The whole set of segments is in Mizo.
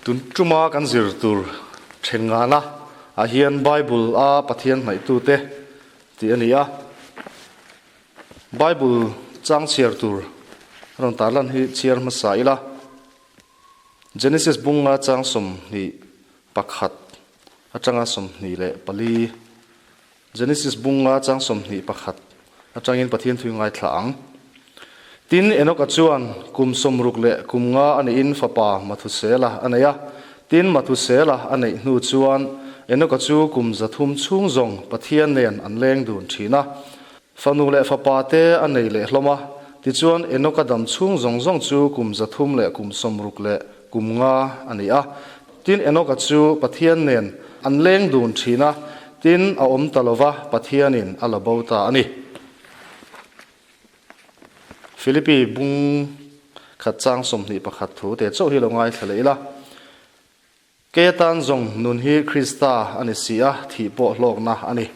Tun tuma kan zir tur then ngana ah hian Bible a Pathian hnaihtute tih a ni a. Bible chang chhiar tur rawn tarlan hi chhiar hmasa ila. Genesis bunga chang 21 atanga 24 Genesis bunga chang 21 atangin Pathian thui ngaithla ang. Tin Enoka chuan kum 60 leh kum nga a neihin fapa Mathusela a nei a. Tin Mathusela a neih hnu chuan Enoka chu kum 300 chhung zawng Pathian nen an leng dun thin a. Fanu leh fapa te a nei leh hlawm a. Tichuan Enoka dam chhung zawng zawng chu kum 300 leh kum 60 leh kum nga a ni a. Tin Enoka chu Pathian nen an leng dun thin a, tin a awm ta lova Pathianin a la bo ta a ni. Philippi bung khat chang 21 thu te chauh hi lo ngaithla leh ila. Kei atan zawng nun hi Krista a ni si a, thih pawh hlawkna a ni.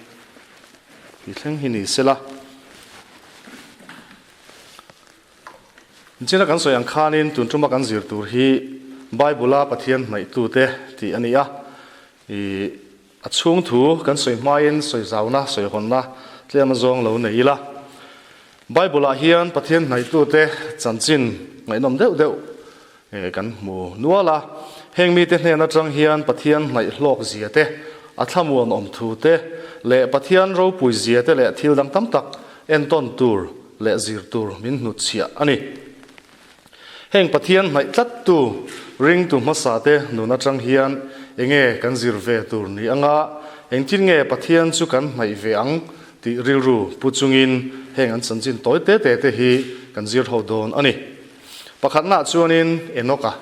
Ti thleng hi ni sela. China kan sawi ang khanin tun tuma kan zir tur hi Bible a Pathian hnaihtute tih a ni a. I a chhung thu kan sawi hmain sawi zauna sawi hawnna tlem a zawng lo nei ila. Bible ah hian Pathian hnaihtute chanchin ngaihnawm deuh deuh kan hmu nual a. Heng mite hnen atang hian Pathian hnaih hlawk zia te, a thlamuan awm thu te leh Pathian ropui zia te leh thil dang tam tak entawn tur leh zir tur min hnutchhiah a ni. Heng Pathian hnaih tlat tu ringtu hmasa te nun atang hian enge kan zir ve tur ni anga, engtin nge Pathian chu kan hnaih ve ang tih rilru pu chungin heng an chanchin tawi te te te hi kan zir ho dawn a ni. Pakhatna chuanin Enoka.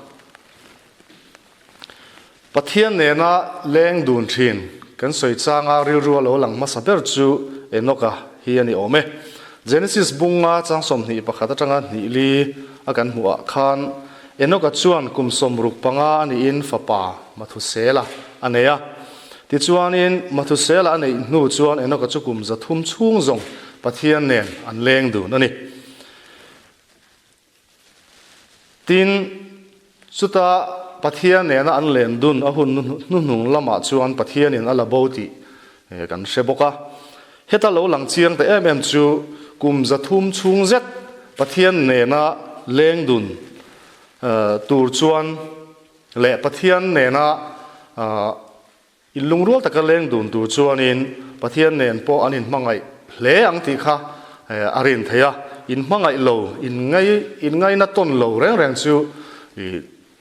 Pathian nena leng dun thin kan sawi changa rilru a lo lang hmasa ber chu Enoka hi a ni awm e. Genesis bunga chang 21 atanga hnih li a kan hmuh ah khan Enoka chuan kum 65 a niin fapa Mathusela a nei a. Tichuanin Mathusela a neih hnu chuan Enoka chu kum 300 chhung zawng Pathian nen an leng dun a ni. Tin, chuta Pathian nena an len dun a hun hnuhnung lamah chuan Pathianin a la bo tih kan hre bawk a. Heta lo lang chiang ta em em chu kum 300 chhung zet Pathian nena leng dun tur chuan leh Pathian nena Inlungrual taka leng dun tur chuanin Pathian nen pawh an inhmangaih hle ang tih kha a rin theih a. Inhmangaih lo, inngaina tawn lo reng reng chu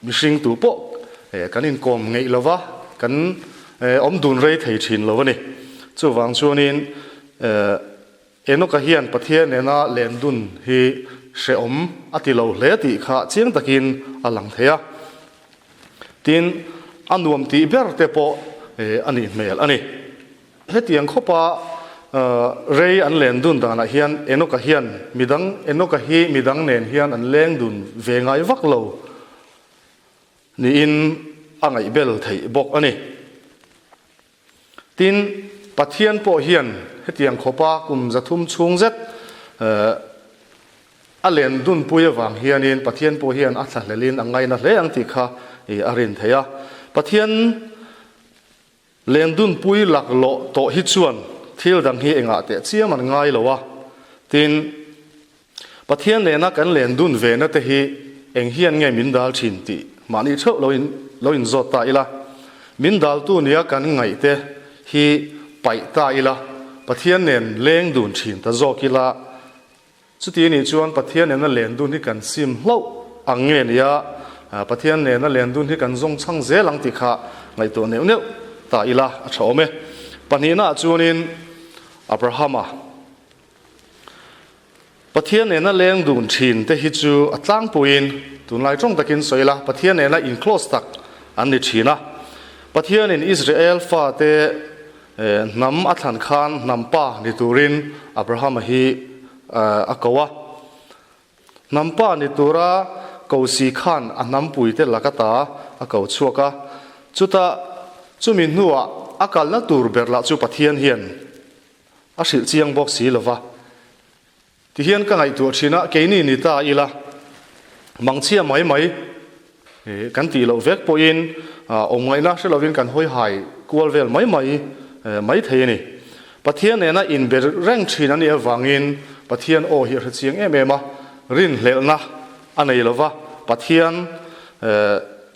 mihring tu pawh kan inkawm ngeih lo va, kan awm dun rei thei thin lo a ni. Chuvang chuanin Enoka hian Pathian nena len dun hi hrehawm a ti lo hle tih kha chiang takin a lang thei a. Tin, a nuam tih ber te pawh a nih hmel a ni. Hetiang khawpa rei an len dun danah hian Enoka hian midang Enoka hi midang nen hian an leng dun ve ngai vak lo niin a ngaihbel theih bawk a ni. Tin, Pathian pawh hian hetiang khawpa kum 300 chhung zet a len dun pui avang hianin Pathian pawh hian a thlahlelin a ngaina hle ang tih kha a rin theih a. Pathian len dun pui laklawh tawh hi chuan thil dang hi engah teh chiam an ngai lo a. Tin, Pathian nena kan len dun ve na te hi eng hian nge min dal thin tih mahni theuh lo in lo inzawt ta ila. Min daltu nia kan ngaih te hi paih ta ila, Pathian nen leng dun thin ta zawk ila. Chuti anih chuan Pathian nena len dun hi kan sim hlauh ang nge nia, Pathian nena len dun hi kan zawng chhang zel ang tih kha ngaihtuah neuh neuh ta ila a tha awm e. Pahnihnaah chuanin Abrahama. Pathian nena leng dun thin te hi chu a tlangpuiin tunlai tawng takin sawi ila Pathian nena in close tak an ni thin a. Pathianin Israel fa te hnam a thlan khan hnam pa ni turin Abrahama hi a ko a. Hnam pa ni tura ko si khan a hnampui te laka ta a ko chhuak a. Chuta chumi hnuah a kalna tur ber lah chu Pathian hian a hrilh chiang bawk si lova. Tihian ka ngaihtuah thin a, keini ni ta ila mangchhia mai mai. Kan tih loh vek pawhin awm ngaihna hre lovin kan hawi hai kual vel mai mai mai thei a ni. Pathian nena inbe reng thin a nih avangin Pathian aw hi a hre chiang em em a, rinhlelhna a nei lo va, Pathian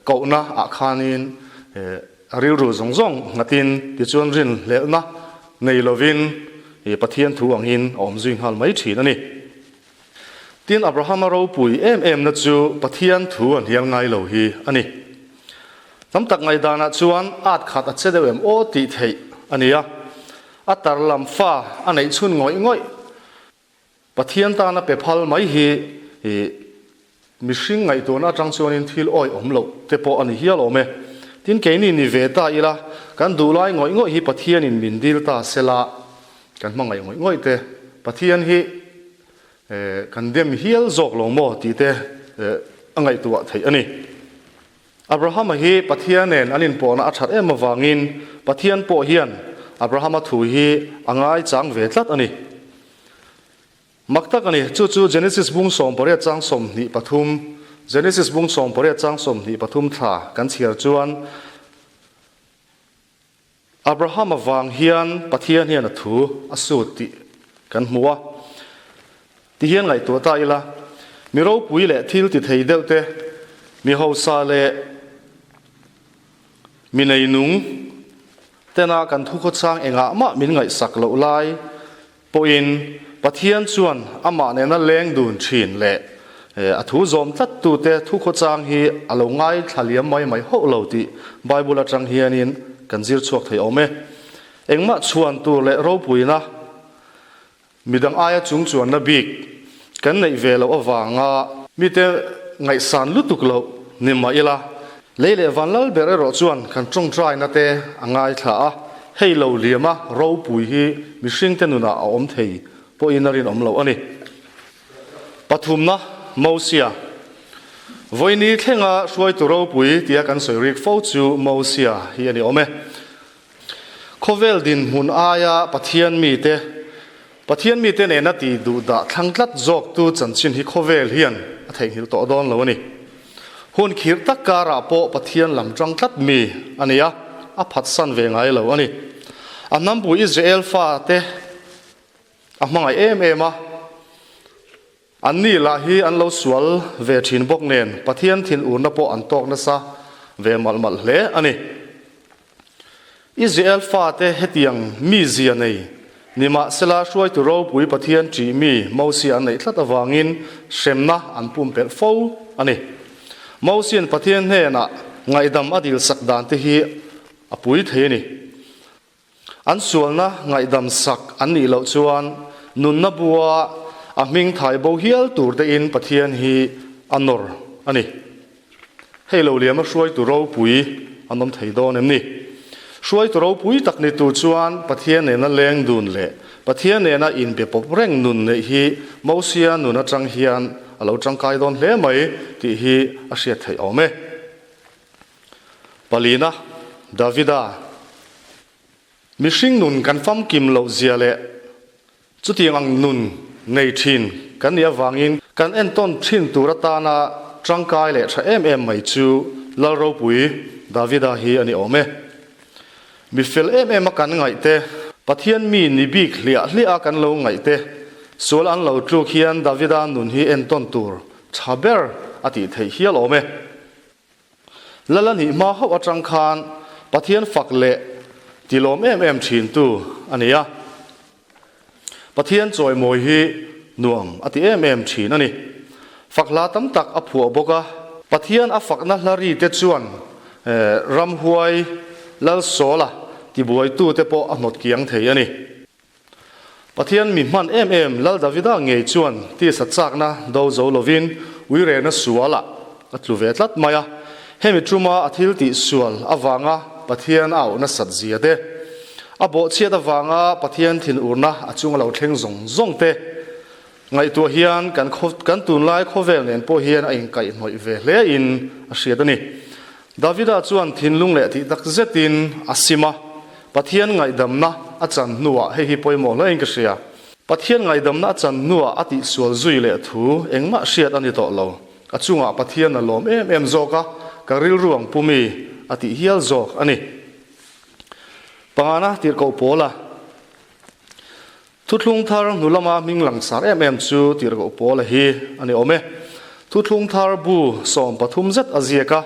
kohna ah khanin a rilru zawng zawng nghatin tichuan rinhlelhna nei lovin Pathian thu angin a awm zui nghal mai thin a ni. Tin, Abrahama ropui em emna chu Pathian thu a hnial ngai lo hi a ni. Tam tak ngaihdanah chuan at khat a che deuh em aw tih theih a ni a. A tar lam fa a neih chhun ngawih ngawih Pathian tana pe phal mai hi mihring ngaihtuahna atang chuanin thil awih awm loh te pawh a ni hial awm e. Tin, keini ni ve ta ila kan duhlai ngawih ngawih hi Pathianin min dil ta sela kan hmangaih ngawih ngawih te Pathian hi Kan dem hial zawk lo maw tih te a ngaihtuah theih a ni. Abrahama hi Pathian nen an inpawhna a that em avangin Pathian pawh hian Abrahama thu hi a ngaichang ve tlat a ni. Mak tak a ni, chu chu Genesis bung 18 chang 23, Genesis bung 18 chang 23 thla kan chhiar chuan, Abraham avang hian Pathian hian a thu a sut tih kan hmu a. Ti hian ngaihtuah ta ila, mi ropui leh thil ti thei deuh te, mi hausa leh mi neinung tena kan thukhawchang engah mah min ngaihsak loh lai Pawhin Pathian chuan amah nena leng dun thin leh a thu zawm tlattute thukhawchang hi a lo ngaithla liam mai mai hauh lo tih Bible atang hianin kan zir chhuak thei awm e. Engmah chhuan tur leh ropuina midang aia chungchuanna bik kan neih ve loh avanga mite ngaihsan lutuk loh ni mah ila, lei leh van lal ber erawh chuan kan tawngtaina te a ngaithla a, hei lo liama ropui hi mihringte nunah a awm thei pawhin a rinawm loh a ni. Pathumna, Mosia. Vawiini thlenga hruaitu ropui tia kan sawi rik fo chu Mosia hi a ni awm e. Khawvel dinhmun aia Pathian mite Pathian mite nena ti duh dah thlang tlat zawktu chanchin hi khawvel hian a theihnghilh tawh dawn lo a ni. Hun khirh tak karah pawh Pathian lam tang tlat mi a ni a, a phatsan ve ngai lo a ni. A hnambu Israel fate a hmangaih em em a, anni lah hi an lo sual ve thin bawk nen Pathian thinurna pawh an tawk nasa ve malh malh hle a ni. Israel fate hetiang mizia nei nimahsela hruaitu ropui Pathian ṭih mi Mosia an neih tlat avangin hremna an pumpelh fo a ni. Mosia'n Pathian hnenah ngaihdam a dilsak dante hi a pui thei a ni. An sualna ngaihdam sak an nih loh chuan nunna bua a hming thai bo hial tur tein Pathian hi a nawr a ni. Hei lo liama hruaitu ropui an awm thei dawn em ni? Hruaitu ropui tak ni tur chuan Pathian nena leng dun leh Pathian nena inbe pawp reng nun neih hi Mosia nun atang hian a lo tangkai dawn hle mai tih hi a hriat theih awm e. Palina, Davida. Mihring nun kan famkim loh zia leh chutiang ang nun nei thin kan nih avangin kan entawn thin tur atana tangkai leh tha em em mai chu Lal ropui Davida hi a ni awm e. Mi fel em em a kan ngaih te, Pathian mi ni bik hliah hliah a kan lo ngaih te, sual an lo tluk hian Davida nun hi entawn tur tha ber a tih theih hial awm e. Lala nih hma hauh atang khan Pathian fak leh tilawm em em thintu a ni a. Pathian chawimawi hi nuam a ti em em thin a ni. Fak hla tam tak a phuah bawk a. Pathian a fakna hla ri te chuan ramhuai Lalsawla tibuaitute pawh a hnawt kiang thei a ni. Pathian mi hman em em Lal Davida ngei chuan tisa chakna do zo lovin uirena sualah a tlu ve tlat mai a. Hemi tuma a thil tih sual avanga Pathian a auh nasat zia te, a bawhchhiat avanga Pathian thinurna a chunga lo thleng zawng zawng te ngaihtuah hian kan kan tunlai khawvel nen pawh hian a inkaihhnawih ve hle in a hriat a ni. Davida chuan thinlung leh tih tak zetin a sim a, Pathian ngaihdamna a chan hnuah hei hi pawimawh hle in ka hria. Pathian ngaihdamna a chan hnuah a tihsual zui leh thu engmah hriat a ni tawh lo. A chungah Pathian a lawm em em zawk a, ka rilru ang pu mi a tih hial zawk a ni. Pangana tirhkoh Paula Thuthlung thar hnu lama hming langsar em em chu tirhkoh Paula hi a ni awm e. Thuthlung thar bu 13 zet a ziak a,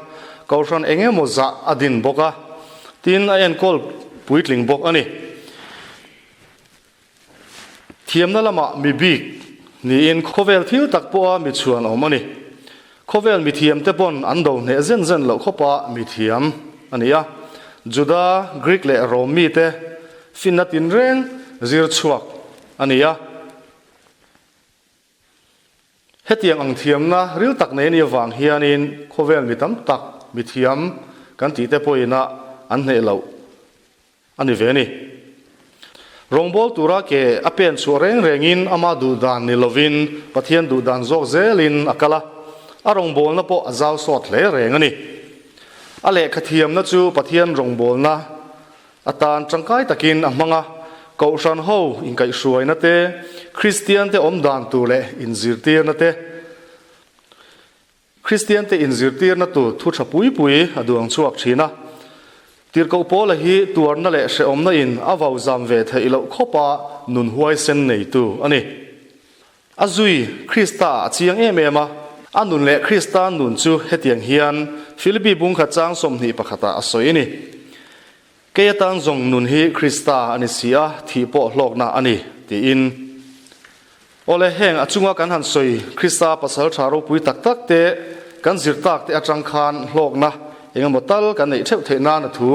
Kohhran eng emaw zah a din bawk a, tin a enkawl puitling bawk a ni. Thiamna lamah mi bik niin khawvel thil tak pawha mi chhuan awm a ni. Khawvel mithiamte pawn an do hneh zen zen loh khawpa mithiam a ni a. Juda, Greek leh Rom mite finna tinreng zir chhuak a ni a. Hetiang ang thiamna ril tak nei anih avang hianin khawvel mi tam tak mithiam kan tihte pawhin-a an hneh loh a ni ve a ni. Rawngbâwl tura ke a pen chhuah reng rengin ama duhdan ni lovin Pathian duhdan zawk zelin a kal a, a rawngbâwlna pawh a zau sawt hle reng a ni. A lehkha thiamna chu Pathian rawngbâwlna atan tangkai takin a hmang a, Kohhran ho inkaihhruaina te, Kristiante awmdan tur leh inzirtirna te, Kristiante inzirtirna tur thu tha pui pui a duang chhuak thin a. Tirhkoh Paula hi tuarna leh hrehawmna in a vau zam ve theih loh khawpa nun huaisen neitu a ni. A zui Krista a chiang em em a, a nun leh Krista nun chu hetiang hian Philippi bungkhat chang 21 ah a sawi a ni. Kei atan zawng nun hi Krista a ni si a, thih pawh hlawkna a ni, tiin. Awle, heng a chunga kan han sawi Krista pasal tha ropui tak tak te, kan zir tak te atang khan hlawkna eng emaw tal kan neih theuh theih nan a thu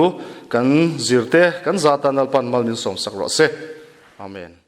kan zir te kan zata Nalpan mal min sawmsak rawh se. Amen.